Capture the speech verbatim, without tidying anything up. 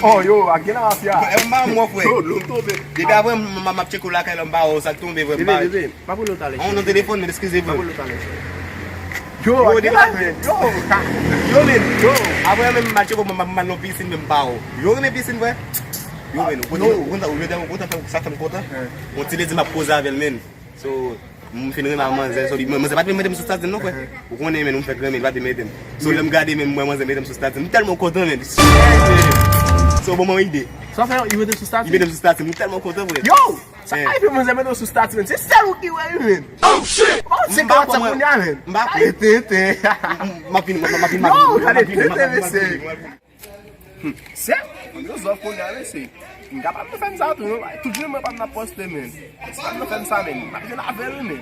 Oh, yo, a gen la mafya. E m pa wè, frè. Yo, dlo tonbe. Depi apre, m, m, m ap tcheke w lakay la, m pa wè w, sa k tonbe, frè, m pa wè. Bebe, bebe, pa pou nou talè. On nan telefòn, men eskize, frè. Pa pou nou talè. Yo, yo, depi apre. Yo, yo, men, yo. Apre, men, m al tcheke w, m, m, m al nan pisin, men m pa wè w. Yo, renmen pisin, frè. Yo, men, ou konn, ou konn, ou konn, sa fè m kontan. On ti ledi m ap koze avè l, men. So, m fin renmen ak manzè, so, li, manzè pa t vle mete m sou statut non, frè. Ou konnen, men, m fèk renmen, li pa t vle mete m. So, lè m gade, men, m wè manzè mete m sou statut, m tèlman kontan, men. So, bon, mwen ide. Sa fè, li mete sou statut? Li mete m sou statut, m tèlman kontan, frè. Yo! Sa ka rive manzè mete w sou statut, men. Se sèl ou ki wè, men. Oh, shit! Oh, se konsa kounye a, men. M pa kwè. Tete. M ap vini, m ap vini, m ap vini. Yo, gade, tete, mesye. Se, yo zòf kounye a, mesye. M kapab fè m sa tou, non? Tout jounen mwen pa m ap poste, men. Si pa m fè m sa, men. M ap jwenn avè l, men.